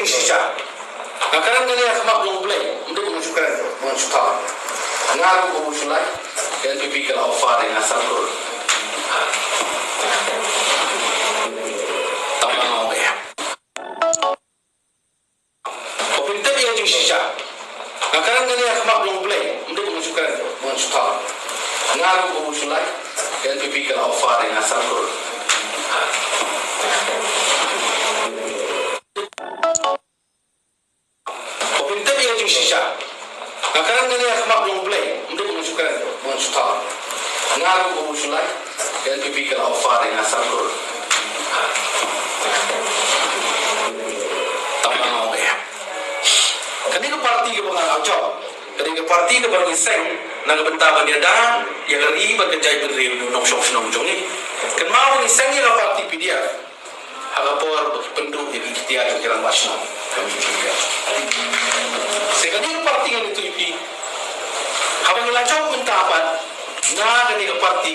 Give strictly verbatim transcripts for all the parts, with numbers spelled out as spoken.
Shisha. Nga kren kane ha khmat jong U Blei, ym dei ba nga shu kren, ba nga shu thaw. Nga ruh u shu lai, ka N P P ka la offer ïa nga san klur. Tang ba nga ong ïa. Ba pyntip ïa ka jingshisha. Nga kren kane ha khmat jong U Blei, ym dei ba nga shu kren, ba nga shu thaw. Nga ruh u shu lai, ka N P P ka la offer ïa nga san klur. Ba pyntip ïa ka jingshisha. Nga kren kane ha khmat jong U Blei, ym dei ba nga shu kren, ba nga shu thaw. Nga ruh u shu lai, ka N P P ka la offer ïa nga san klur. Tang ba nga ong ïa. Kane ka party kaba nga la jop, kane ka party kaba ngi seng na ka bynta ban ïada ïa ka ri bad ka jaitbynriew nongshong shnong jong ngi. Kynmaw ba ngi seng ïa ka party P D F ha ka por ba ki pynduh ïa ki iktiar jong ki rangbah shnong. Te kane ka party ngan ïathuh ïa phi, haba ngi la jop mynta pat, na kane ka party,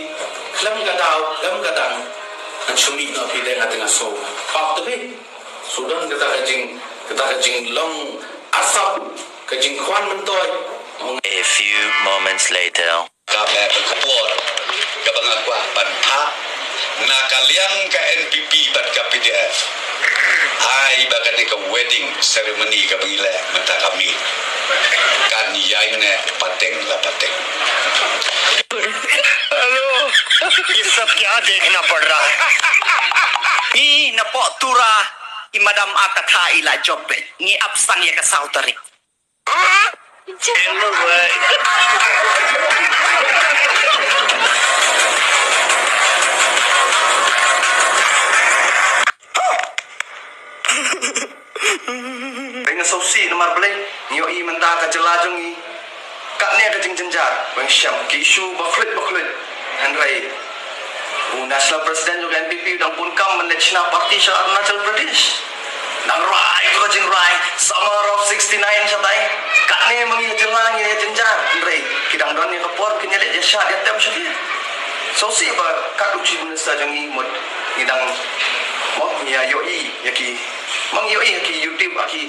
khlem ka daw, khlem ka dang, ngan shu mih noh ïa phi, te nga te nga sngew pap te phi. Shu don kata ka jing, kata ka jinglong arsap, ka jingkwah myntoi. A few moments later. Ka meh ka khubor kaba nga kwah ban phah na ka liang ka N P P bad ka P D F. Ai ba kane ka wedding ceremony kaba ngi leh mynta ka miet kan ïaineh pateng la pateng. ये सब क्या देखना पड़ रहा है? I na pok tura i madam a katha i la jop, ngi ap sang ïa ka saw tarik. Nga sngewsih namar balei ngi ïohi mynta ka jylla jong ngi katne ka jingjynjar, ba ngi shem ki issue ba khluit ba khluit. Hynrei u National President jong ka N P P u dang bun kam ban leit shna party sha Arunachal Pradesh. Dang rai ka jingrai summer of sixty-nine shatai. Katne ma ngi ha jylla ngi ïa jynjar, hynrei ki dang don ïa ka por kin ïa leit ïa shad ïa tem sha ki. Sngewsih ba kat u Chief Minister jong ngi mut ngi dang, mo, ngi ïa ïohi ïa ki, ma ngi ïohi ïa ki YouTube ha ki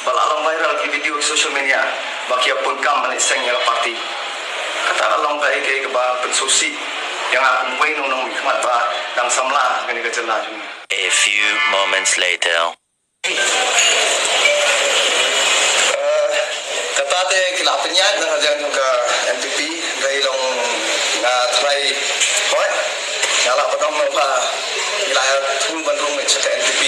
ba la long viral ki video ha social media ba ki ïa bun kam ban leit seng ïa ka party. Kata ka long kaei kaei kaba pynsngewsih ïa nga kum uwei na u nongmihkhmat ba dang samla ha kane ka jylla jong ngi. A few moments later. Eh, kata te ki la pynïaid na ka liang jong ka N P P, hynrei long nga tharai, hooid, nga lah ban ong ba ngi la ïa thmu ban rung sha ka N P P.